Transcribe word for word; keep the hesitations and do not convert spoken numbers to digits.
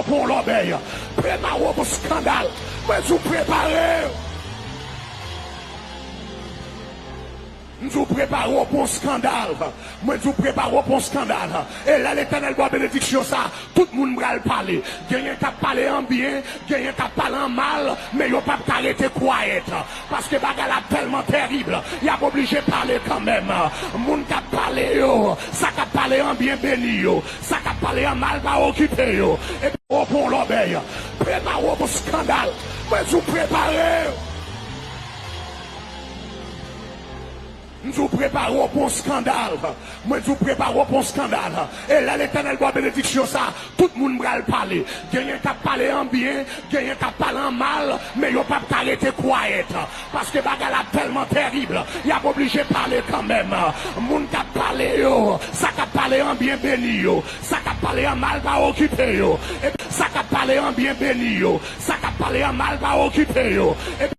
Pran lòbèy. Prepare w pou skandal. Mwen di w prepare w. M di w prepare w pou skandal. Mwen di w prepare w pou skandal. E lè Letènèl ba w benediksyon sa, tout moun pral pale. Genyen k ap pale an byen, genyen k ap pale an mal, men yo p ap ka rete kwayèt. Paske bagay la tèlman tèrib, y ap oblije pale kanmenm. Moun k ap pale yo, sa k ap pale an byen beni yo, sa k ap pale an mal pa okipe yo. Epi w pran lòbèy, prepare w pou skandal. Mwen di w prepare w. M di w prepare w pou skandal. Mwen di w prepare w pou skandal. E lè Letènèl ba w benediksyon sa, tout moun pral pale. Genyen k ap pale an byen, genyen k ap pale an mal, men yo p ap ka rete kwayèt. Paske bagay la tèlman tèrib, y ap oblije pale kanmenm. Moun k ap pale yo, sa k ap pale an byen beni yo, sa k ap pale an mal pa okipe yo. Epi sa k ap pale an byen beni yo, sa k ap pale an mal pa okipe yo. Epi